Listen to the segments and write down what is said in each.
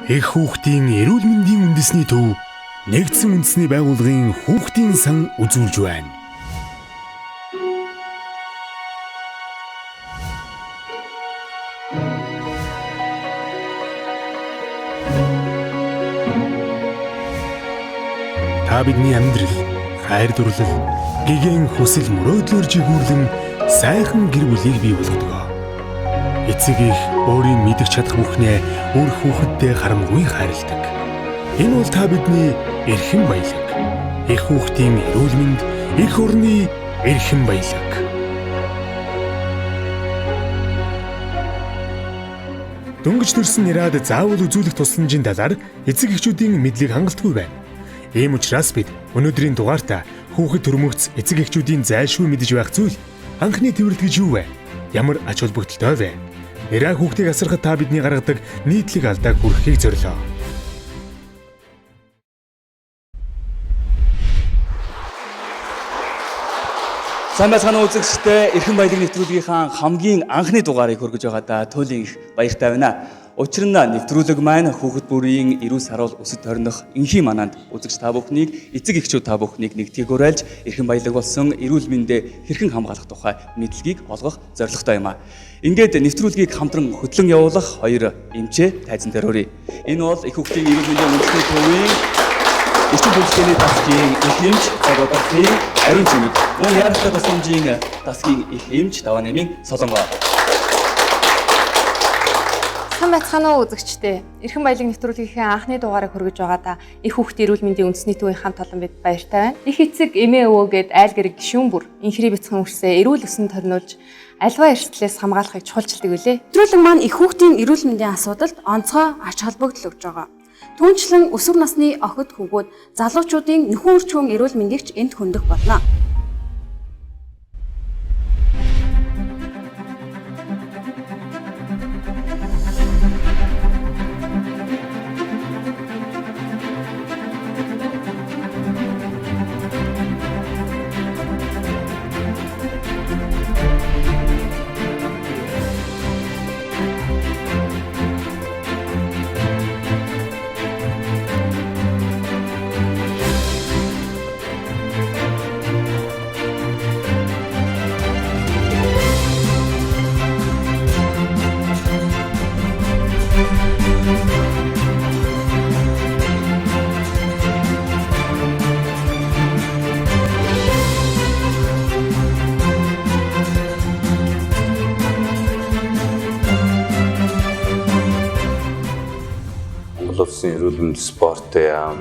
Эх хүүхдийн эрүүл мэндийн үндэсний төв нэгдсэн үндэсний байгууллагын хүүхдийн сан үзүүлж байна. Та бидний амьдрал, хайр дурлал, гэгэн хүсэл мөрөөдлөөр жигүүрлэн сайхан гэр бүлийг бий болгодог. Эцэг их өөрийн мэдэх чадах бүхнээ үр хүүхэддээ харамгүй хайрладаг. Энэ бол та бидний эрхэм баялаг. Эх хүүхдийн эрүүл мэнд, эх орны эрхэм баялаг. Дөнгөж төрсөн нэрад заавал үзүүлэх тусламжийн талаар эцэг эхчүүдийн мэдлэг хангалтгүй байна. Ийм учраас бид өнөөдрийн дугаартаа хүүхэд төрмөгц эцэг эхчүүдийн зайлшгүй мэдэж байх зүйл анхны тэрвэрлэл гэж юу вэ? Ямар ач холбогдолтой вэ? Нэраа хүүхдийг асархад та бидний гаргадаг нийтлэг алдааг хүргэхийг зорилоо. Сайн байцгаана уу үзэгчдээ, Эрхэм баялаг нэвтрүүлгийнхаа хамгийн анхны дугаарыг хүргэж байгаадаа туйлын их баяртай байна. Учир нь нэвтрүүлэг маань хүүхэд бүрийн эрүүл саруул өсөж торних энхийн манаанд үзэгч та бүхнийг, эцэг эхчүүд та бүхнийг нэгтгэх уриалж эрхэм баялаг болсон эрүүл мэндээ хэрхэн хамгаалах тухай мэдлэгийг олгох зорилготой юм а. Ингээд нэвтрүүлгийг хамтран хөтлөн явуулах хоёр эмчээ тайзан дээр өрье. Энэ бол эх хүүхдийн эрүүл мэндийн үндэсний төвийн эрчим бүлэхний дасгийн их эмч Загвардын Ариун Чимэг, мөн яаралтай тусламжийн дасгийн их эмч Даваа нэмийн Солонгоо. Сайн байцгаана уу үзэгчдээ. Эрхэм баялаг нэвтрүүлгийнхээ анхны дугаарыг хүргэж байгаадаа эх хүүхдийн эрүүл мэндийн үндэсний төвийн хамт олон бид баяртай байна. Их эцэг эмээ өвөө гээд айл гэрэг гишүүн бүр инхрий бяцхан үрсээ эрүүл өсөн торниулж альва эрсдлээс хамгаалахыг чухалчилдаг үлээ. Нэвтрүүлэг маань эх хүүхдийн эрүүл мэндийн асуудалд онцгой ач холбогдол өгж байгаа. Түүнчлэн өсвөр насны охид хүүгүүд залуучуудын нөхөн үрчгүн эрүүл мэндийг ч энд хөндөх болно. Монгол Улсын эрүүл мэнд спортын яам,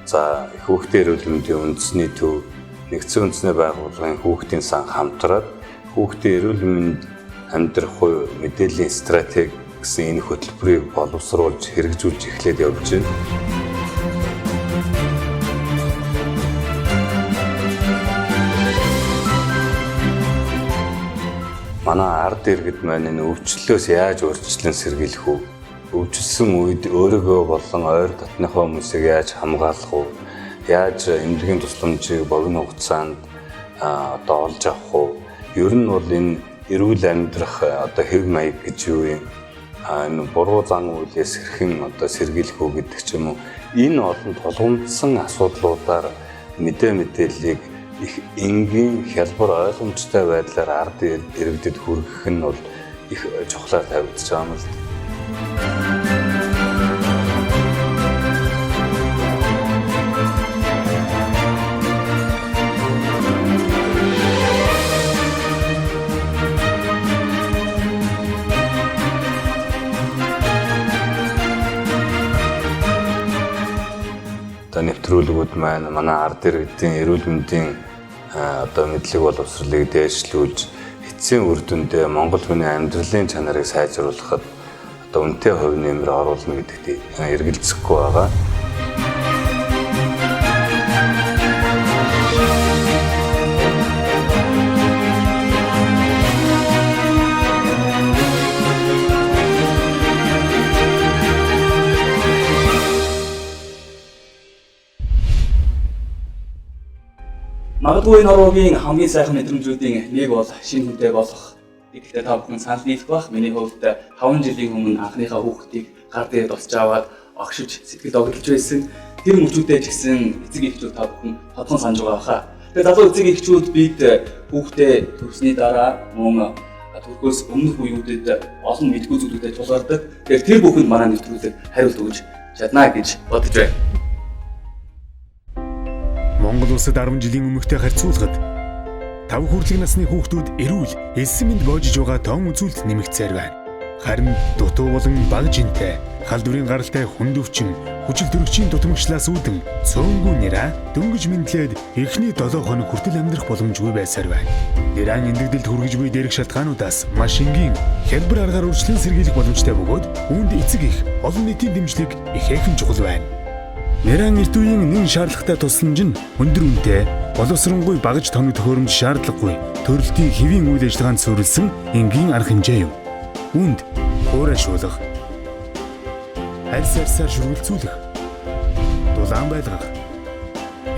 за эх хүүхдийн эрүүл мэндийн үндэсний төв, нэгдсэн үндэсний байгууллагын хүүхдийн сан хамтраад хүүхдийн эрүүл мэнд амьдрах хувь мэдээллийн стратеги гэсэн энэ хөтөлбөрийг боловсруулж хэрэгжүүлж эхлээд явж байна. Манай ард иргэд маань энэ өвчлөлөөс яаж урьдчилан сэргийлэх вэ? Өвчлсөн үед өөрийгөө болон ойр дотныхоо хүмүүсийг яаж хамгаалах вэ? Яаж эмнэлгийн тусламжийг богино хугацаанд одоо олж авах вэ? Ер нь бол энэ эрүүл амьдрах одоо хэв маяг гэж юу юм? Энэ буруу зан үйлээс хэрхэн одоо сэргийлэх үү гэдэг ч юм уу. Энэ олон тулгамдсан асуудлуудаар мэдээллийг их энгийн, хялбар, ойлгомжтой байдлаар ард иргэдэд хүргэх нь бол их чухлаар тавигдаж байгаа юм л да. Одоо нэвтрүүлгүүд маань манай ард иргэдийн эрүүл мэндийн одоо мэдлэг боловсролыг дээшлүүлж эцсийн үр дүндээ Монгол хүний амьдралын чанарыг сайжруулахад одоо үнэтэй хувь нэмэр оруулна гэдэгт эргэлзэхгүй байгаа. Магадгүй энэ хорвоогийн хамгийн сайхан мэдрэмжүүдийн нэг бол шинэ хүнтэй болох. Гэхдээ та бүхэн санал нийлэх бах. Миний хувьд 5 жилийн өмнө анхныхаа хүүхдийг гар дээр тусч аваад огшиж сэтгэл огдолж байсан. Тэр мөчүүдээ ч гэсэн эцэг эхчүүд та бүхэн тодхон санаж байгаа баха. Тэгээ залуу эцэг эхчүүд бид хүүхдээ төрсний дараа мөн төрхөөс өмнөх үеүүдэд олон мэдгүй зүйлүүдэд тулгардаг. Тэгэхээр тэр бүхэнд манай нэвтрүүлэг хариулт өгч чадна гэж бодож байна. Монгол улсад 10 жилийн өмнөхтэй харьцуулахад 5 хүртэлх насны хүүхдүүд эрүүл, элсэн мэнд боожиж байгаа тоон үзүүлэлт нэмэгдсээр байна. Харин дутуу болон бага жинтэй, халдварын гаралтай хүнд өвчин, хүчил төрөгчийн дутмагчлаас үүдэн цөөнгүй нэраа дөнгөж мэдлээд эхний 7 хоног хүртэл амьдрах боломжгүй байсаар байна. Нэран эндэгдэлд хүргэж буй дээрх шалтгаануудаас маш энгийн хялбар аргаар урьдчилан сэргийлэх боломжтой бөгөөд үүнд эцэг их олон нийтийн дэмжлэг ихээхэн чухал байна. Нэран эрт үеийн нэн шаардлагатай тусламж нь өндөр үнэтэй, боловсронгуй багаж тоног төхөөрөмж шаардлагагүй, төрөлтийн хэвийн үйл ажиллагаанд суурилсан энгийн арга хэмжээ юм. Үүнд хуурай шуулах, арьс арьсаар шүргэлцүүлэх, дулаан байлгах,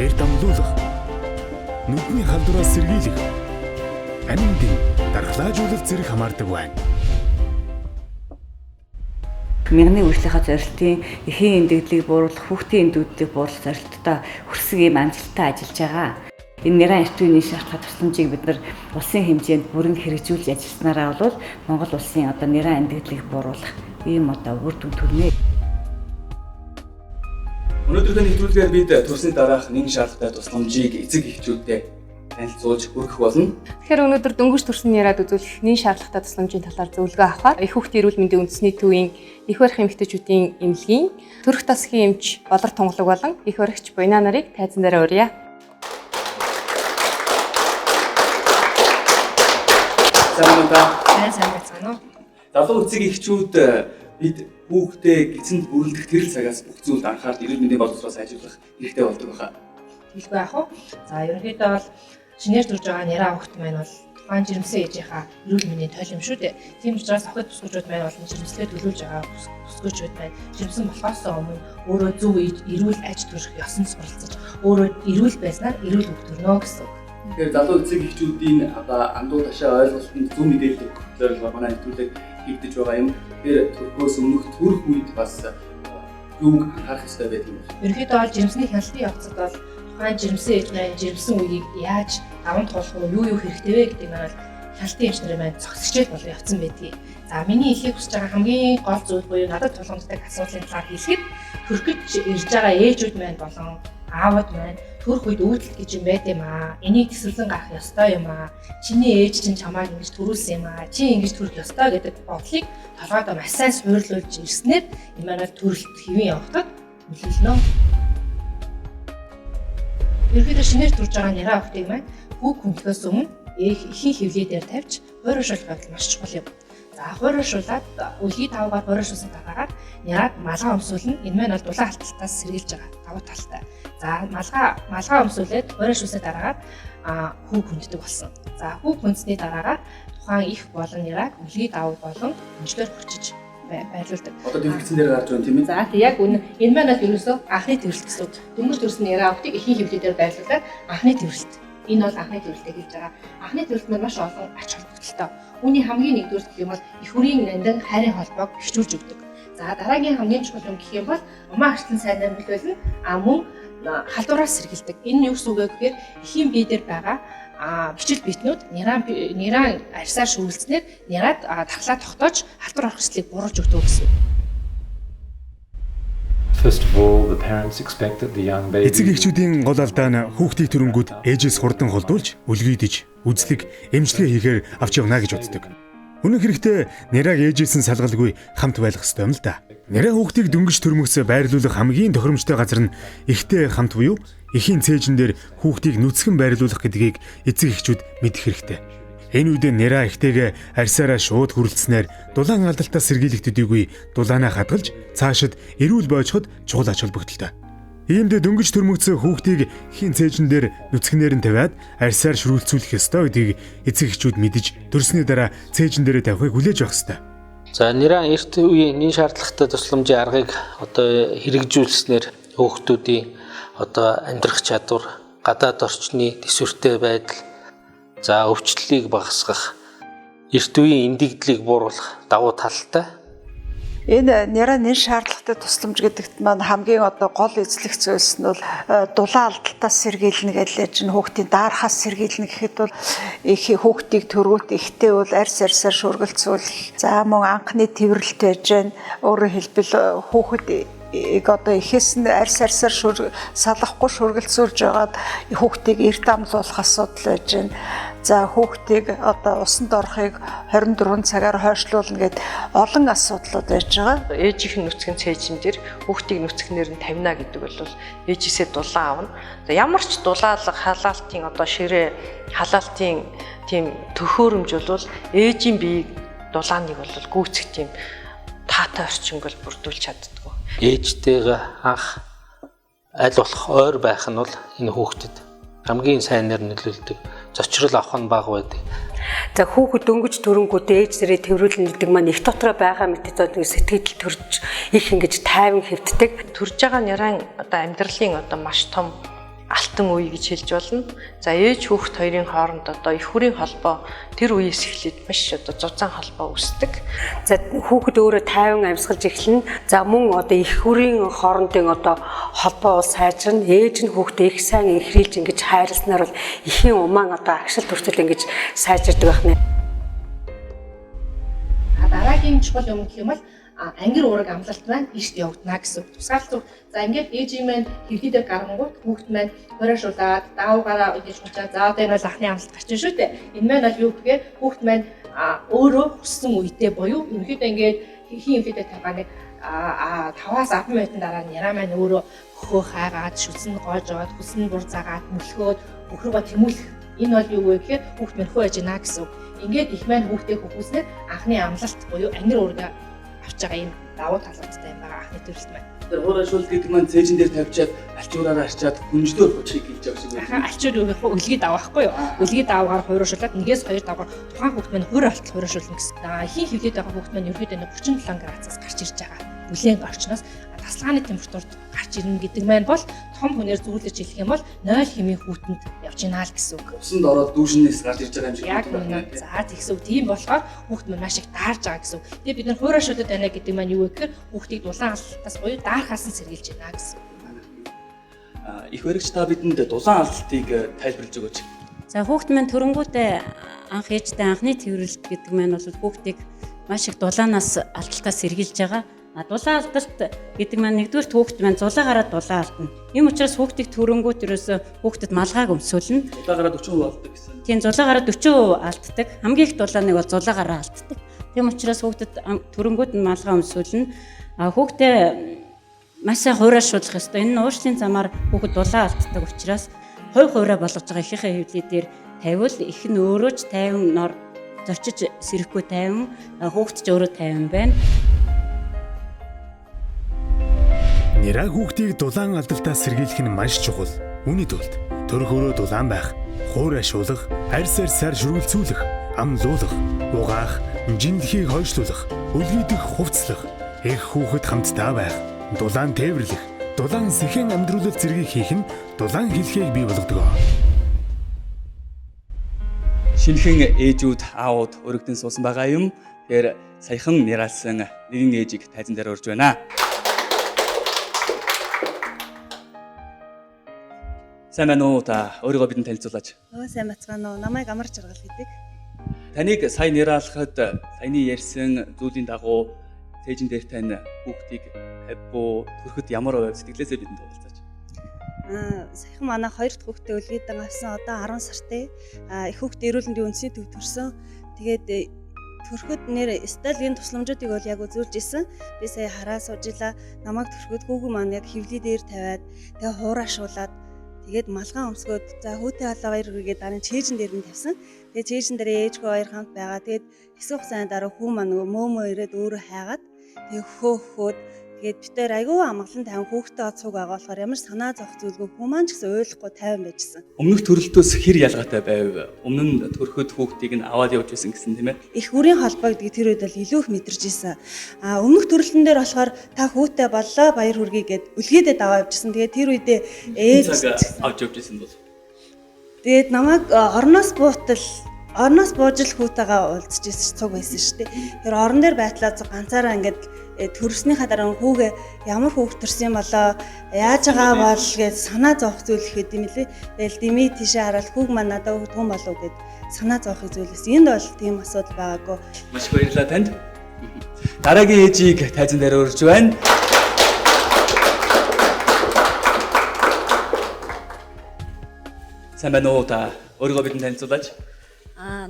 эрт амлуулах, нүдний халдвараас сэргийлэх, амин дэн дархлаажуулалт зэрэг хамаардаг байна. Мянганы үйлчлэхээ зорилтын эхийн эндэгдлийг бууруулах, хүүхдийн эндэгдлийг бууруулах зорилттой хүрсэн ийм амжилттай ажиллаж байгаа. Энэ нэрэн эрт үеийн шаардлагатай тусламжийг бид нар улсын хэмжээнд бүрэн хэрэгжүүлж ажилласнараа бол Монгол улсын одоо нэрэн эндэгдлийг бууруулах ийм одоо үр дүн төрнө. Өнөөдрийн нэвтрүүлгээр бид төрсний дараах нэн шаардлагатай тусламжийг эцэг эхчүүдэд танилцуулж хүргэх болно. Тэгэхээр өнөөдөр дөнгөж төрсөн нэрад үзүүлэх нэн шаардлагатай тусламжийн талаар зөвлөгөө авахар эх хүүхдийн эрүүл мэндийн үндэсний төвийн эх барих эмэгтэйчүүдийн эмнэлгийн төрөх тасгийн эмч Болор Тунгалаг болон эх баригч Буйна нарыг тайзан дээр урья. Сайн уу та? Сайн байцгаана уу? Залуу эцэг эхчүүд бид хүүхдээ эцэнд бүрэлдэх тэр цагаас бүх зүйлд анхаарч эрүүл мэндийн боловсроо сайжруулах хэрэгтэй болдог байхаа. Хэлгүй яах вэ? За ерөнхийдөө бол шинээр төрж байгаа нэраа хүүхд маань бол тухайн жирэмсэн ээжийнхаа эрүүл мэндийн тойл юм шүү дээ. Тийм учраас охид бүсгүүчүүд маань болон жирэмслээ төлөвлөж байгаа бүсгүүчүүд маань жирэмсэн болохоос өмнө өөрөө зөв эрүүл аж төрөх ёсонд суралцаж өөрөө эрүүл байснаар эрүүл хүүхд төрнө гэсэн үг. Тэгэхээр залуу эцэг эхчүүдийн одоо андуу ташаа ойлголтод зөв мэдээлэл өгөх зорилгоор манай нэвтрүүлэг хийгдэж байгаа юм. Тэгэхээр төрхөөс өмнөх төрөх үед бас юуг анхаарах ёстой байдаг юм бэ? Ерөнхийдөө бол жирэмсний хяналтын явцад бол тухайн жирэмсэн ээж маань жирэмсэн үеийг яаж даван туулах уу, юу юу хэрэгтэй вэ гэдэг нь бол хяналтын эмч нарын маань зохис хичээл болон явцсан байдгийг. За миний хэлхийг хүсэж байгаа хамгийн гол зүйл буюу надад тулгамддаг асуудлын талаар хэлэхэд төрөх гэж ирж байгаа ээжүүд маань болон аавууд маань төрөх үед үүдэлт гэж юм байд юм аа. Энийг төсөөлөн гарах ёстой юм аа. Чиний ээж чинь чамайг ингэж төрүүлсэн юм аа. Чи ингэж төрөх ёстой гэдэг бодлыг толгойдоо маш сайн суурлуулж ирснээр энэ маань төрөлт хэвэн явагдаад нөлөөлнө. Ерөнхийдөө шинээр төрж байгаа нэраа охтыг маань хүүг хүндэхээс өмнө эхийн хөвлөе дээр тавьж хуурайшуулах явдал маш чухал юм. За хуурайшуулад үлгий тавгаар хуурайшуулсан дараагаар няраад малгай өмсүүлнэ. Энэ маань бол дулаан халталтаас сэргийлж байгаа давуу талтай. За малгай өмсүүлээд хуурайшуулсны дараагаар хүүг хүнддэг болсон. За хүүг хүндсэний дараагаар тухайн их болон нярааг үлгий давуу болон хөнжлөөр хүчиж байрлуулдаг. Одоо дэлгэцэн дээр гарч байна тийм ээ. За тий яг үнэ. Энэ маань бол ерөөсөө анхны төрөлт гэсэн үг. Дөнгөж төрсөн нэраа охтыг эхийн хөвлөе дээр байрлуулад анхны төрөлт. Энэ бол анхны төрөлтийг хэлж байгаа. Анхны төрөлт маань маш олон ач холбогдолтой. Үүний хамгийн нэгдүгээр гэх юм бол эх хүрийн нандин хайрын холбоог бэхжүүлж өгдөг. За дараагийн хамгийн чухал юм гэх юм бол умаа арчлан сайн амьдлуулна. А мөн халдвараас сэргийлдэг. Энэ нь юу гэсэн үг вэ гэхээр эхийн бие дээр байгаа бичил битнүүд нэран арьсаар шүрэлцнээр нэраад дархлаа тогтоож халдвар орох эрсдлийг бууруулж өгдөг гэсэн. First of all, the parents expect that the young baby Эцэг эхчүүдийн гол алдаа нь хүүхдийг төрөнгүүд ээжээс хурдан холдуулж, үлгийдэж, үзлэг, эмчилгээ хийхээр авч явна гэж боддог. Үнэн хэрэгтээ нэрээг ээжээс нь салгалгүй хамт байх ёстой юм л да. Нэрээ хүүхдийг дөнгөж төрмөгс байрлуулах хамгийн тохиромжтой газар нь ихтэй хамт буюу эхийн цээжин дээр хүүхдийг нүцгэн байрлуулах гэдгийг эцэг эхчүүд мэдэх хэрэгтэй. Энэ үед нэраа ихтэйгээ арьсаараа шууд хүрэлцснээр дулаан алдалтаас сэргийлэх төдийгүй дулаанаа хадгалж цаашид эрүүл бойжход чухал ач холбогдолтой. Иймдээ дөнгөж төрмөгцсөн хүүхдийг хийн цээжин дээр нүцгэнээр нь тавиад арьсаар шүрүүлцүүлэх ёстой гэдгийг эцэг эхчүүд мэдэж төрсний дараа цээжин дээрээ тавихыг хүлээж авах ёстой. За нэраа эрт үеийн нэн шаардлагатай тусламжийн аргыг одоо хэрэгжүүлснээр хүүхдүүдийн одоо амьдрах чадвар, гадаад орчны төсвөртэй байдал, за өвчлөлийг багасгах, эрт үеийн эндэгдлийг бууруулах давуу талтай. Энэ нэраа нэн шаардлагатай тусламж гэдэгт маань хамгийн одоо гол эзлэх зүйлс нь бол дулаан алдалтаас сэргийлнэ гэж чинь хүүхдийн даархаас сэргийлнэ гэхэд бол их хүүхдийг төрүүлт ихтэй бол арьс арьсаар шүргэлцүүлэх. За мөн анхны тэврэлт байж гэн. Өөрөөр хэлбэл хүүхэд ийг одоо эхээс нь арьс арьсаар салахгүй шүргэлцүүлж байгаад хүүхдийг эрт амлуулах асуудал байж гэн. За хүүхдийг одоо усанд орохыг 24 цагаар хойшлуулна гэд олон асуудлууд байж байгаа. Ээжийнх нь нүцгэн цээжин дээр хүүхдийг нүцгэнээр нь тавина гэдэг бол ээжээсээ дулаан авна. За ямар ч дулаалга халаалтын одоо ширээ халаалтын тийм төхөөрөмж бол ээжийн биеийг дулааныг бол гүйцэх тийм таатай орчинг бол бүрдүүлж чаддгүй. Ээжтэйгээ анх аль болох ойр байх нь бол энэ хүүхдэд хамгийн сайнаар нөлөөлдөг. Зочрол авах нь бага байдаг. За хүүхэд дөнгөж төрөнгүүтээ ээж нэрээ тэрвэрлэн гэдэг маань их дотроо байгаа мэт зөө сэтгэл төрж их ингэж тайван хэвддэг. Төрж байгаа нярайн одоо амьдралын одоо маш том алтан үе гэж хэлж болно. За ээж хүүхэд хоёрын хооронд одоо эх хүрийн холбоо тэр үеэс эхлээд маш одоо зузаан холбоо үүсдэг. За хүүхэд өөрөө тайван амьсгалж эхэлнэ. За мөн одоо эх хүрийн хоорондын одоо холбоо бол сайжирна. Ээж нь хүүхдээ их сайн инхрийлж ингэж хайрласнаар бол эхийн умаан одоо агшилт хүртэл ингэж сайжирдаг байх нэ. Дараагийн чухал юм гэх юм бол ангир уураг амлалт маань эрт явагдана гэсэн үг. Тусгаарлалт үг. За ингээд ээжийн маань хэвлий дээр гарангуут хүүхд маань хураашуулаад даавгаараа ингэж хучаа. За одоо энэ бол анхны амлалт гарч шүү дээ. Энэ маань бол юу гэхээр хүүхд маань өөрөө хүссэн үедээ буюу ерөнхийдөө ингээд хин хэвлий дээр тавьгаа нэг 5-аас 10 минутын дараа нь яраа маань өөрөө хөхөө хайгаад, шүлсэн гоож аваад, хүсэн бур заагаад, мөлхөөд бөхрөгөө тэмүүлэх. Энэ бол юу вэ гэхээр хүүхд маань хөө яж гинэ гэсэн үг. Ингээд их маань хүүхдээ хөхүүснээр анхны амлалт буюу ангир уурга авч байгаа юм давуу талуудтай юм байгаа анхны төрөлт маань. Тэр хуурайшуул гэдэг маань цээжин дээр тавьчаад альчуураараа арчаад хүнжлөөр хуучрыг гэлж байгаа шиг байна. Альчуур юу гэх вэ? Өлгий даваа байхгүй юу? Өлгий даваагаар хуурайшуулад нэгээс хоёр даваагаар тухайн хүүхд маань хуурай болтол хуурайшуулна гэсэн. Эхийн хэвлээд байгаа хүүхд маань ерөөдөө 37 градусаас гарч ирж байгаа. Бүлээн орчноос тасалгааны температурт гарч ирнэ гэдэг маань бол том хүнээр зүүлж хэлэх юм бол 0 хэмийн хүүтэнд явж гинэ л гэсэн үг. Усанд ороод дүүшнээс гарч ирж байгаа юм шиг. Яг үнэ. За тэгсэн үг. Тийм болохоор хүүхд маань маш их даарж байгаа гэсэн үг. Тэгээ бид нар хуурайшуулад байна гэдэг маань юу вэ гэхээр хүүхдийг дулаан алдалтаас буюу даархаас нь сэргийлж байна гэсэн үг. Их баригч та бидэнд дулаан алдалтыг тайлбарлаж өгөөч. За хүүхд маань төрөнгүүтээ анх ээжтэй анхны тэрвэрлэлт гэдэг маань бол хүүхдийг маш их дулаанаас алдалтаас сэргийлж байгаа. Дулаан алдалт гэдэг маань нэгдүгээр хүүхд маань зулаа гараад дулаан алдна. Ийм учраас хүүхдийг төрөнгүүт ерөөсөө хүүхдэд малгайг өмсүүлнэ. Зулаа гараад 40% алддаг гэсэн. Тийм, зулаа гараад 40% алддаг. Хамгийн их дулааныг бол зулаа гараа алддаг. Тийм учраас хүүхдэд төрөнгүүт нь малгай өмсүүлнэ. Хүүхдээ маш сайн хураашуулах ёстой. Энэ нь уушлын замаар хүүхэд дулаан алддаг учраас хувь хувираа болгож байгаа эхийнхээ хэвлий дээр тавиул их нь өөрөө ч тайван нор зочиж сэрэхгүй тайван, хүүхд ч өөрөө тайван байна. Нэраа хүүхдийг дулаан алдалтаас сэргийлэх нь маш чухал. Үүний тулд төрөх өрөө дулаан байх, хуур ашуулах, арьс арьсаар шүргэлцүүлэх, амлуулах, угаах, жинлэхийг хойшлуулах, өлгийдэх хувцлах, эх хүүхэд хамтдаа байх, дулаан тээвэрлэх, дулаан сэхэн амьдруулалт зэргийг хийх нь дулаан хэлхийг бий болгодог. Шинэхэн ээжүүд, аауд өргөдөн суусан байгаа юм. Тэгэхээр саяхан нэралсан нэгэн ээжийг тайзан дээр урьж байна. Сайн байна уу та? Өөрийгөө бидэнд танилцуулаач. Сайн бацгаана уу. Намайг Амар Жаргал гэдэг. Таныг сая нэралахад саяны ярьсан зүйлийн дагуу цээжин дээр тань хүүхдийг тавьбуу төрөхөд ямар байв сэтгэлээсээ бидэнд хуваалцаач. Саяхан манай хоёр дахь хүүхдээ өлгийдэн авсан. Одоо 10 сартай. Их хүүхд эрүүл мэндийн үндэсний төв төрсөн. Тэгээд төрөхөд нэр сталийн тусламжуудыг бол яг үзүүлж исэн. Би сая хараа сууж ила. Намайг төрөхөд хүүхэн маань яг хэвлий дээр тавиад тэгээ хуурашуулаад тэгээд малгай өмсгөөд за хүүтэй халаа баяр хүргээд дараа нь чэйжин дээр нь тавьсан. Тэгээд чэйжин дээр ээжгүй хоёр хамт байгаа. Тэгээд хэсэг хугацааны дараа хүү маань нөгөө мөөмөө ирээд өөрөө хайгаад тэгээд хөхөөд тэгээд бид тэр айгүй амгалан тайван хүүхдээ цуг байгаа болохоор ямар санаа зовх зүйлгүй хүү маань ч гэсэн ойлгохгүй тайван байжсэн. Өмнөх төрөлтөөс хэр ялгаатай байв? Өмнө нь төрөхөд хүүхдийг нь аваад явж байсан гэсэн тийм ээ? Их үрийн холбоо гэдэг тэр үед бол илүү их мэдэрч ирсэн. Өмнөх төрөлтөн дээр болохоор та хүүтэй боллоо баяр хүргэе гэд өлгийдээ даваа явжсэн. Тэгээд тэр үедээ ээж авч явж байсан бол. Тэгээд намайг орноос бууж л хүүтэйгээ уулзж ирсэн цуг байсан шүү дээ. Тэр орон дээр байтлаа ганцаараа ингээд Төрснийхаа дараа хүүгээ ямар хүүхд төрсөн юм болоо, яаж байгаа бол гэж санаа зовх зүйл их юм лээ. Тэгэл дэмий тийшээ хараад хүүг маань надад өгдөг юм болов гэд санаа зовхыг зүйлээс энд бол тийм асуудал байгаагүй. Маш их баярлалаа танд. Дараагийн ээжийг тайзан дээр урьж байна. Сайн байна уу та? Өөрийгөө бидэнд танилцуулаач.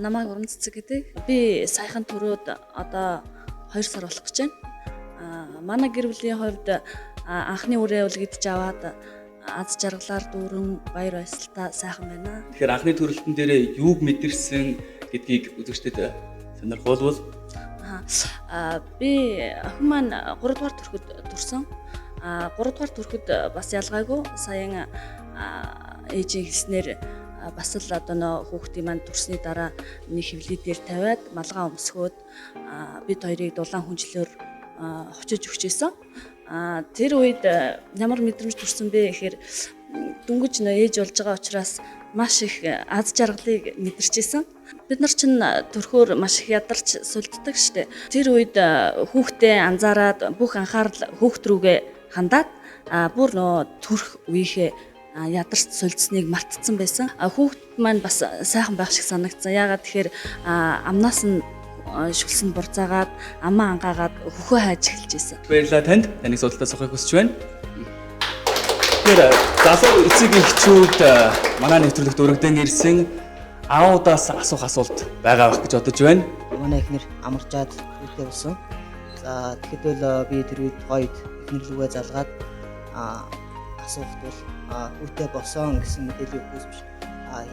Намайг Уран цэцэг гэдэг. Би саяхан төрөөд одоо 2 сар болох гэж байна. Манай гэр бүлийн хувьд анхны үрээ үлгийдэж аваад аз жаргалаар дүүрэн баяр баясгалтай сайхан байна. Тэгэхээр анхны төрөлтөн дээр юуг мэдэрсэн гэдгийг үзэгчдэд сонирхолвол. Би охин маань 3 дугаар төрөхөд төрсөн. 3 дугаар төрөхөд бас ялгаагүй саяхан ээжийн хэлснээр бас л одоо нөө хүүхдийн маань төрсний дараа нэг хөвлий дээр тавиад малгай өмсгөөд бид хоёрыг дулаан хүнжлөөр хочиж өгч исэн. Тэр үед ямар мэдрэмж төрсөн бэ гэхээр дөнгөж нөө ээж болж байгаа учраас маш их аз жаргалыг мэдэрч исэн. Бид нар чинь төрхөөр маш их ядарч сулддаг штэ. Тэр үед хүүхдээ анзаараад бүх анхаарал хүүхд рүүгээ хандаад бүр нөө төрх үеийнхээ ядарч сулдсныг мартцсан байсан. Хүүхд маань бас сайхан байх шиг санагдсан. Яагаад тэгэхээр амнаас нь шүлсэн бурзаагаад амаа ангаагаад хөхөө хайж эхэлж байсан. Баярлалаа танд. Таныг судалдаа сухыг хүсэж байна. Тэгэхээр залуу эцэг эхчүүд манай нэвтрүүлэгт өргөдөн ирсэн аудаас асуух асуулт байгаа байх гэж бодож байна. Манай эхнэр амарчаад үүдээ болсон. За тэгэхэд бол би тэр үед гоё эхнэр лүгээ залгаад асуухт бол хүүтэй болсон гэсэн мэдээлэл өгөхөөс биш.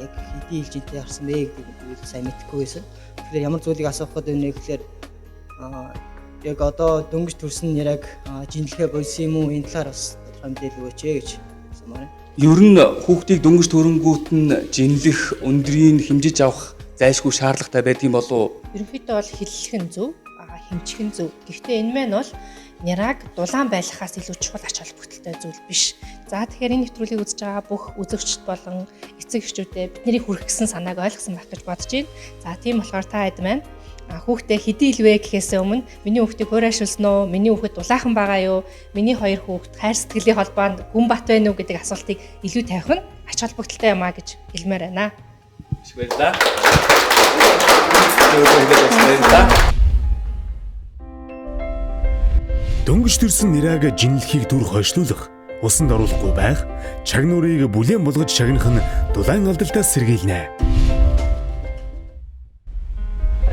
Яг хэдий ээлжинтэй харсан бэ гэдэг би сайн мэдэхгүй байсан. Тэгэхээр ямар зүйлийг асуух гэдэг нь гэхээр яг одоо дөнгөж төрсөн нэрэг жинлэхэ болсон юм уу, энэ талаар бас тодорхой мэдээлэл өгөөч гэж асуумаар байна. Ер нь хүүхдийг дөнгөж төрөнгүүт нь жинлэх, өндрийг хэмжиж авах зайлшгүй шаардлагатай байдаг юм болов уу? Ерөнхийдөө бол хиллэх нь зөв, хэмжих нь зөв. Гэхдээ энэ маань бол нэраг дулаан байлгахаас илүү чухал ач холбогдолтой зүйл биш. За тэгэхээр энэ нэвтрүүлгийг үзэж байгаа бүх үзэгчд болон эцэг эхчүүдэд бидний хүргэх гэсэн санааг ойлгосон байх гэж бодож байна. За тийм болохоор та хэд маань хүүхдээ хэдий илвэ гэхээсээ өмнө миний хүүхдийг хураашилсан уу? Миний хүүхэд дулаахан байгаа юу? Миний хоёр хүүхэд хайр сэтгэлийн холбоонд гүн бат байна уу гэдэг асуултыг илүү тавих нь ач холбогдолтой юм а гэж хэлмээр байна. Их баярлалаа. Баярлалаа. Дөнгөж төрсөн нэраг жинлэхийг түр хойшлуулах, усанд оруулахгүй байх, чагнуурыг бүлээн болгож шагнах нь дулаан алдалтаас сэргийлнэ.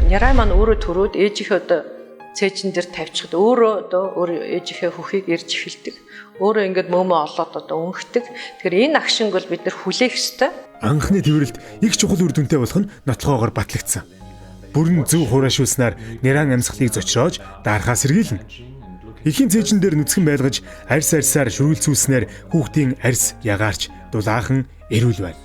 Нярай маань өөрөө төрөөд ээжийнхээ одоо цээжин дээр тавьчихад өөрөө одоо өөр ээжийнхээ хөхийг ирж эхэлдэг. Өөрөө ингээд мөөмөө олоод одоо өнгөтөг. Тэгэхээр энэ агшинг бол бид нар хүлээх ёстой. Анхны тэрвэрлэлт их чухал үр дүнтэй болох нь нотлохоогоор батлагдсан. Бүрэн зөв хураашуулснаар нэран амьсгалыг зочроож дарахаа сэргийлнэ. Эхийн цээжин дээр нүцгэн байлгаж арьс арьсаар шүргэлцүүлснээр хүүхдийн арьс ягаарч дулаахан эрүүл байна.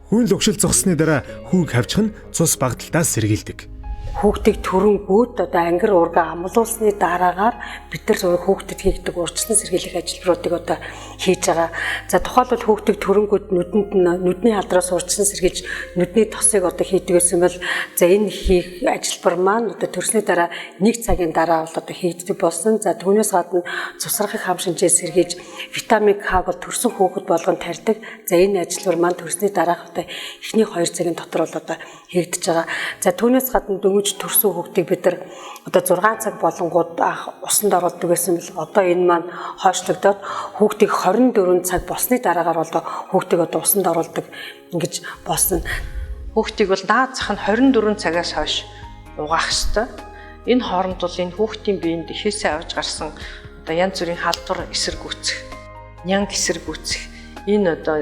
Хүүн лугшил зогссны дараа хүүг хавчих нь цус багталтаас сэргийлдэг. Хүүхдийг төрөнгүүд одоо ангир уурга амлуулсны дараагаар бид нар зөвхөн хүүхдэд хийгдэг урьдчилан сэргийлэх ажилбаруудыг одоо хийж байгаа. За тухайлбал хүүхдийг төрөнгүүд нүдэнд нь нүдний халдраас урьдчилан сэргийлж нүдний тосыг одоо хийдэг гэсэн бол за энэ хийх ажилбар маань одоо төрсний дараа 1 цагийн дараа бол одоо хийгддэг болсон. За түүнээс гадна цусрахын хам шинжээ сэргийлж витамин К бол төрсөн хүүхэд болгон тарьдаг. За энэ ажилбар маань төрсний дараах одоо эхний 2 цагийн дотор бол одоо хийгдэж байгаа. За түүнээс гадна дөнгөж төрсөн хүүхдийг бид нар одоо 6 цаг болонгууд усанд оруулдаг байсан бол одоо энэ маань хойшлогдоод хүүхдийг 24 цаг болсны дараагаар бол хүүхдийг одоо усанд оруулдаг ингэж болсон. Хүүхдийг бол наад зах нь 24 цагаас хойш угаах ёстой. Энэ хооронд бол энэ хүүхдийн биед ихээсээ авч гарсан одоо янз бүрийн халдвар эсэргүүцэх, нянг эсэргүүцэх энэ одоо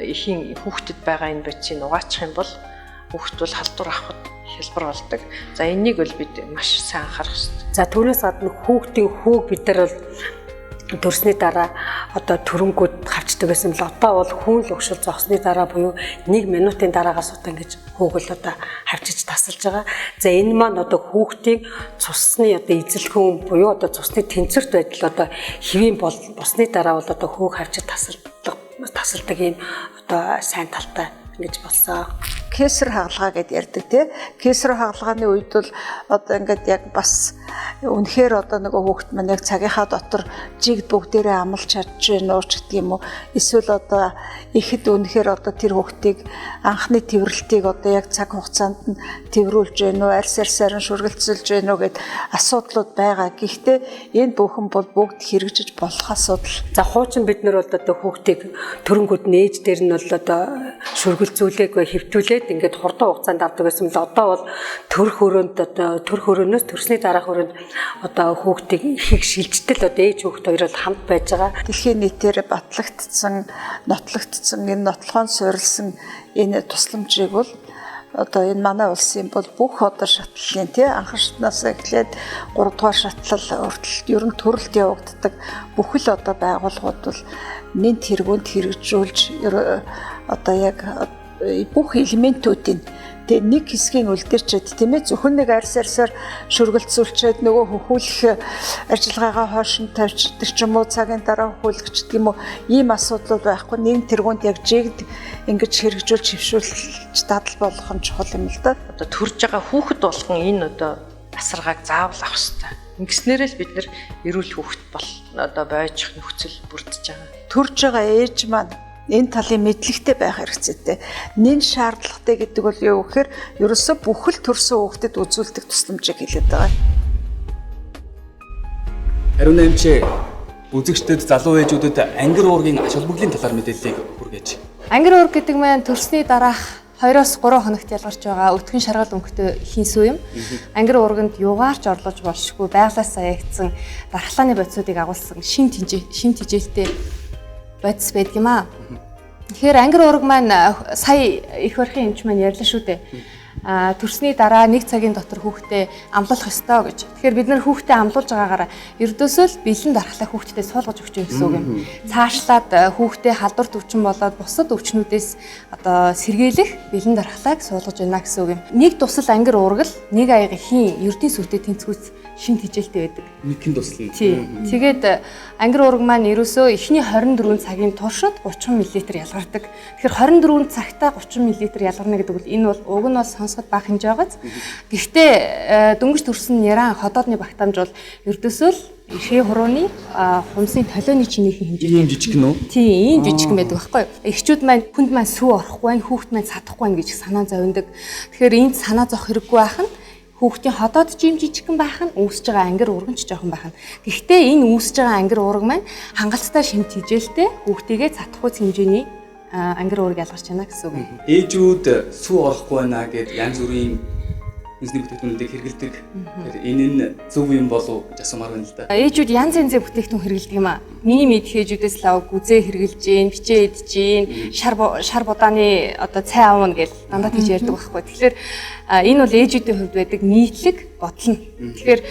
эхийн хүүхдэд байгаа энэ бодисыг угаачих юм бол хүүхд бол халдвар авахд хялбар болдог. За энэнийг бол бид маш сайн анхаарах ёстой. За түүнээс гадна хүүхдийн хүүг бид нар бол төрсний дараа одоо төрөнгүүд хавчдаг байсан бол одоо бол хүүн лугшил зогсны дараа буюу 1 минутын дараагаас одоо ингэж хүүг л одоо хавчиж тасалж байгаа. За энэ маань одоо хүүхдийн цусны одоо эзэлхэн буюу одоо цусны тэнцвэрт байдал одоо хэвийн бол босны дараа бол одоо хүүг хавчиж тасалдаг юм одоо сайн талтай ингэж болсон. Кесар хагалгаа гэдээ ярьдаг тий. Кесар хагалгааны үед бол одоо ингээд яг бас үнэхээр одоо нөгөө хүүхэд маань яг цагийнхаа дотор жигд бүгдээрээ амлж чадж гэнэ үү ч гэдэг юм уу. Эсвэл одоо ихэд үнэхээр одоо тэр хүүхдийг анхны тэрвэрлтийг одоо яг цаг хугацаанд нь тэрврүүлж гэнэ үү, арьс арьсаар нь шүргэлцүүлж гэнэ үү гэд асуудлууд байгаа. Гэхдээ энэ бүхэн бол бүгд хэрэгжиж болох асуудал. За хуучин бид нар бол одоо хүүхдийг төрөнгүүд нь ээж дээр нь бол одоо шүргэлцүүлээгүй хэвтүүлээд ингээд хурдан хугацаанд авдаг байсан бол одоо бол төрөх өрөөнд одоо төрөх өрөөнөөс төрсний дараах өрөөнд одоо хүүхдийг их шилжтэл одоо ээж хүүхд хоёр бол хамт байж байгаа. Дэлхийн нийтээр батлагдсан, нотлогдсон энэ нотлохоон суурилсан энэ тусламжийг бол одоо энэ манай улсын бол бүх одоо шатлалын тий анхан шатнаас эхлээд 3 дугаар шатлал хүртэл ер нь төрөлд явагддаг бүхэл одоо байгууллагууд бол нэн тэргуунд хэрэгжүүлж одоо яг бүх элементүүдийн тэгээ нэг хэсгийн үлдэрчээд тийм ээ зөвхөн нэг арьс арьсаар шүргэлцүүлчээд нөгөө хөхүүлэх ажиллагаагаа хойш нь тавьчихдаг ч юм уу цагийн дараа хөхүүлэх ч гэдэг юм уу ийм асуудлууд байхгүй нэг тэргуунд яг жигд ингэж хэрэгжүүлж хөвшүүлж дадал болгох нь чухал юм л да. Одоо төрж байгаа хүүхэд болгон энэ одоо асаргааг заавал авах ёстой. Ингэснээрээ л бид нэр эрүүл хүүхэд бол одоо бойжих нөхцөл бүрдэж байгаа. Төрж байгаа ээж маань энэ талын мэдлэгтэй байх хэрэгцээтэй. Нэн шаардлагатай гэдэг бол юу гэхээр ерөөсөө бүхэл төрсөн хүүхдэд үзүүлдэг тусламжийг хэлээд байгаа. Ариун эмчээ үзэгчдэд залуу ээжүүдэд ангир уургийн ач холбогдлын талаар мэдээллийг хүргээж. Ангир уург гэдэг маань төрсний дараах 2-оос 3 хоногт ялгарч байгаа өтгөн шаргал өнгөтэй хийн сүү юм. Ангир уурганд югаарч орлож болшгүй байглаас саягдсан дархлааны бодисуудыг агуулсан шин тижээлтэй бодис байдаг юм аа. Тэгэхээр ангир уург маань сая их барихын эмч маань ярьлаа шүү дээ. Төрсний дараа нэг цагийн дотор хүүхдээ амлуулах ёстой гэж. Тэгэхээр бид нэр хүүхдээ амлуулж байгаагаараа ердөөсөө л бэлэн дархлаа хүүхдэд суулгаж өгч юм гэсэн үг юм. Цаашлаад хүүхдээ халдвар төвчин болоод бусад өвчнүүдээс одоо сэргийлэх бэлэн дархлааг суулгаж байна гэсэн үг юм. Нэг тусал ангир уург л нэг аяга хийн ердийн сүртэй тэнцвүүц шин тижээлтэй байдаг. Нэгэн туслана. Тий. Тэгээд ангир уург маань ерөөсөө эхний 24 цагийн туршид 30 мл ялгардаг. Тэгэхээр 24 цагтаа 30 мл ялгарна гэдэг бол энэ бол уг нь бол сонсоход бага хэмжээ байгааз. Гэхдээ дөнгөж төрсөн няран ходоодны багтаамж бол ердөөсөө л эрхээ хурууны хумсын толионы чинийхэн хэмжээ. Ийм жижиг нь үү? Тийм, ийм жижигхэн байдаг байхгүй юу? Эхчүүд маань хүнд маань сүү орохгүй байх, хүүхд маань садахгүй байх гэж санаа зовиндаг. Тэгэхээр энд санаа зовх хэрэггүй байх нь хүүхдийн ходоод ч юм жижигхэн байх нь үүсэж байгаа ангир уурган ч жоохон байх нь. Гэхдээ энэ үүсэж байгаа ангир уурга маань хангалттай шимт хижээлтэй хүүхдийгээ цатахгүй хэмжээний ангир уурга ялгарч байна гэсэн үг. Ээжүүд сүү орохгүй байна гэд янз бүрийн хүнсний бүтээгдэхүүнүүдийг хэрэглэдэг. Тэгэхээр энэ нь зөв юм болов уу гэж асуумаар байна л да. Ээжүүд янз янзын бүтээгдэхүүн хэрэглэдэг юм аа. Миний мэдх ээжүүдээс лав гүзээ хэрэглэж гин, бичээ идэж гин, шар будааны одоо цай аавна гэл дандаа тийж ярьдаг байхгүй. Тэгэхээр энэ бол ээжүүдийн хувьд байдаг нийтлэг бодол нь. Тэгэхээр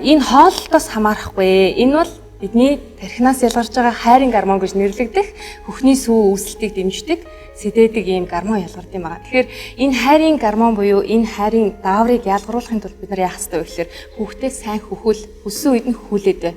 энэ хооллолтоос хамаарахгүй. Энэ бол бидний тархинаас ялгарч байгаа хайрын гормон гэж нэрлэгдэх хөхний сүү үүсэлтийг дэмждэг сэдээдэг ийм гормон ялгард юм байна. Тэгэхээр энэ хайрын гормон буюу энэ хайрын дааврыг ялгаруулахын тулд бид нар яах ёстой вэ гэхээр хүүхдээ сайн хөхүүл, хүссэн үед нь хөхүүлээд бай.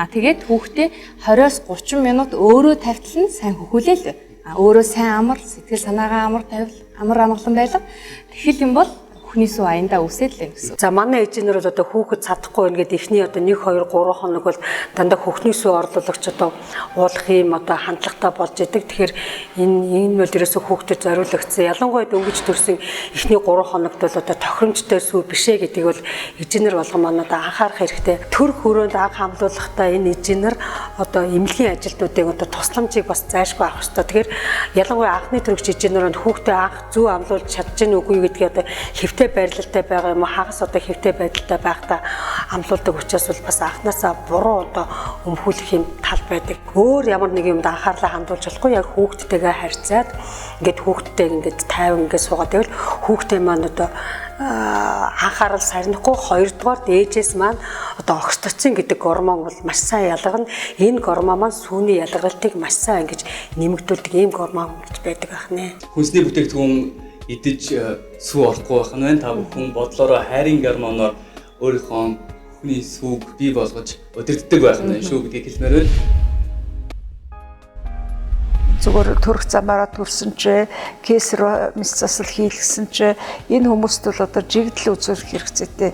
Тэгээд хүүхдээ 20-оос 30 минут өөрөө тавьтал нь сайн хөхүүлээл. Өөрөө сайн амар, сэтгэл санаагаа амар тавил, амар амгалан байлга. Тэгэхэл юм бол Хөхний сүү аяндаа үсээд л юм гэсэн. За манай ээжнэр бол одоо хүүхэд чадахгүй байна гэдэг эхний одоо 1 2 3 хоног бол дандаа хөхний сүү орлуулагч одоо уулах юм одоо хандлагатай болж идэг. Тэгэхээр энэ бол ерөөсөө хүүхдэд зориулагдсан. Ялангуяа дөнгөж төрсөн эхний 3 хоногт бол одоо тохиромжтой сүү биш ээ гэдгийг бол ээжнэр болгон манай одоо анхаарах хэрэгтэй. Төр хөрөөнд анх хамлуулахдаа энэ ээжнэр одоо эмнэлгийн ажилтнуудыг одоо тусламжийг бас зайлшгүй авах хэрэгтэй. Тэгэхээр ялангуяа анхны төрөгч ээжнэр хүүхдээ анх зөв амлуулж чадж гэнэ үгүй гэдгийг одоо хэвтэй байрлалтай байгаа юм уу хагас одоо хэвтэй байдалтай байхдаа амлуулдаг учраас бол бас анханасаа буруу одоо өмхүүлэх юм тал байдаг. Өөр ямар нэг юмд анхаарлаа хандуулж болохгүй, яг хүүхдтэйгээ харьцаад ингээд хүүхдтэйг ингээд тайван ингээд суугаад байвал хүүхдээ маань одоо анхаарал сарнихгүй. Хоёрдугаар ээжээс маань одоо окситоцин гэдэг гормон бол маш сайн ялгарна. Энэ гормон маань сүүний ялгаралтыг маш сайн ингэж нэмэгдүүлдэг ийм гормон гэж байдаг байх нэ. Хүнсний бүтээгдэхүүн идэж сүү орохгүй байх нь байна. Та бүхэн бодлороо хайрын гормоноор өөрийнхөө хүний сүүг бий болгож удирддаг байх нь шүү гэдгийг хэлмээр байна. Зүгээр төрөх замаараа төрсөн ч, кесар мэс засал хийлгэсэн ч энэ хүмүүст бол одоо жигдэл үзүүлэх хэрэгцээтэй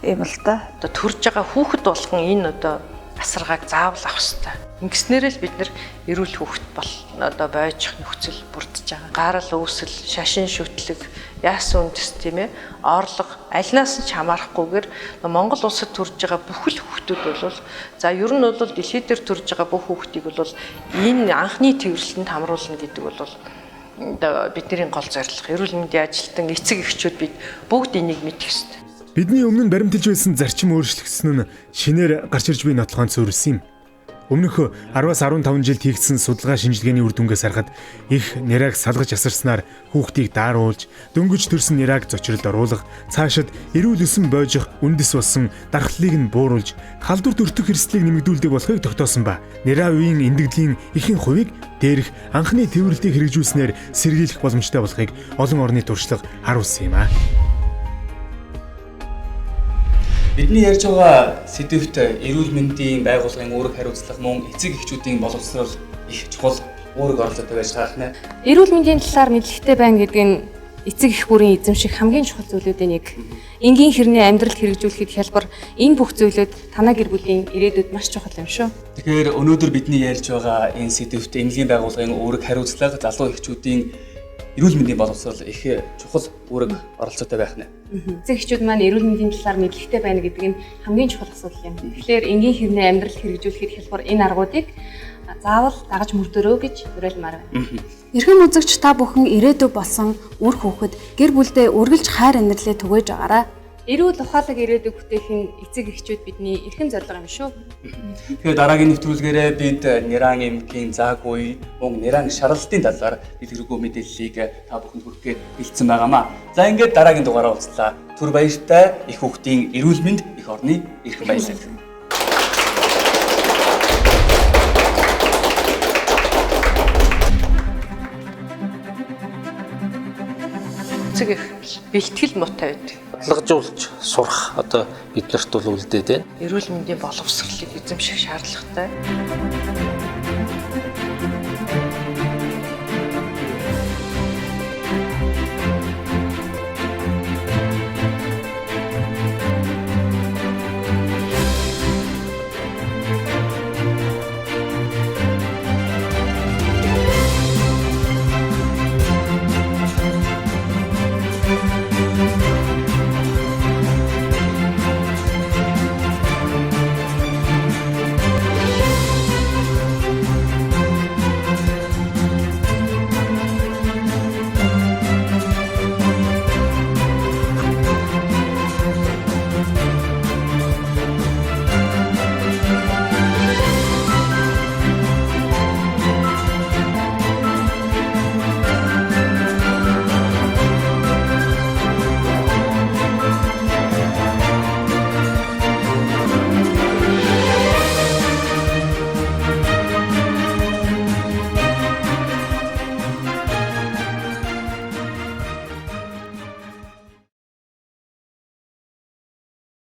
юм л да. Одоо төрж байгаа хүүхэд болгон энэ одоо асаргааг заавал авах ёстой. Ингэснээр л бид нэр эрүүл хүүхэд бол одоо бойжих нөхцөл бүрдэж байгаа. Гарал үүсэл, шашин шүтлэг, яасан үндэс тийм орлого альнаас нь ч хамаарахгүйгээр Монгол улсад төрж байгаа бүх л хүүхдүүд бол за ер нь бол дэлхий дээр төрж байгаа бүх хүүхдийг бол энэ анхны тээвэрлэлтэнд хамруулна гэдэг бол одоо бидний гол зорилго. Эрүүл мэндийн ажилтан, эцэг эхчүүд бид бүгд энийг мэдэх ёстой. Бидний өмнө нь баримталж байсан зарчим өөрчлөгдсөн нь шинээр гарч ирж буй нотлохоон суурилсан юм. Өмнөх 10-аас 15 жилд хийгдсэн судалгаа шинжилгээний үр дүнгээс харахад их нэраг салгаж асарснаар хүүхдийг дааруулж, дөнгөж төрсөн нэраг зочролд оруулах, цаашид эрүүл өсөн бойжих үндэс болсон дархлалыг нь бууруулж, халдварт өртөх эрсдлийг нэмэгдүүлдэг болохыг тогтоосон ба. Нэраа үеийн эндэгдлийн ихэнх хувийг дээрх анхны тээвэрлэлтийг хэрэгжүүлснээр сэргийлэх боломжтой болохыг олон орны туршлага харуулсан юм а. Бидний ярьж байгаа сэдэвт эрүүл мэндийн байгууллагын үүрэг хариуцлага мөн эцэг эхчүүдийн боловсрол их чухал үүрэг оролцоотой байж таарах нэ. Эрүүл мэндийн талаар мэдлэгтэй байна гэдэг нь эцэг эх бүрийн эзэмших хамгийн чухал зүйлүүдийн нэг. Энгийн хэрний амьдралд хэрэгжүүлэхэд хялбар энэ бүх зүйлүүд танай гэр бүлийн ирээдүйд маш чухал юм шүү. Тэгэхээр өнөөдөр бидний ярьж байгаа энэ сэдэвт эмнэлгийн байгууллагын үүрэг хариуцлага, залуу эхчүүдийн эрүүл мэндийн боловсрол их чухал үүрэг оролцоотой байх нэ. Эцэг эхчүүд маань эрүүл мэндийн талаар мэдлэгтэй байна гэдэг нь хамгийн чухал асуудал юм. Тэгэхээр энгийн хэрний амьдрал хэрэгжүүлэхэд хялбар энэ аргуудыг заавал дагаж мөрдөрөө гэж уриалмаар байна. Эрхэм үзэгч та бүхэн ирээдүй болсон үр хүүхэд гэр бүлдээ үргэлж хайр инэрлээ түгээж агаарай. Эрүүл ухаалаг ирээдүй бүтээх нь эцэг эхчүүд бидний эрхэм зорилго юм шүү. Тэгэхээр дараагийн нэвтрүүлгээрээ бид нэран эмгийн зааг үе мөн нэран шаралтын талаар дэлгэрэнгүй мэдээллийг та бүхэнд хүргэхэд бэлдсэн байгаамаа. За ингээд дараагийн дугаараа уулзлаа. Түр баяртай их хүүхдийн эрүүл мэнд их орны эрхэм баялаг. Эцэг их бэлтгэл муутай байдаг. Баталгажуулж сурах одоо биднэрт бол үлдээд байна. Эрүүл мэндийн боловсролыг эзэмших шаардлагатай.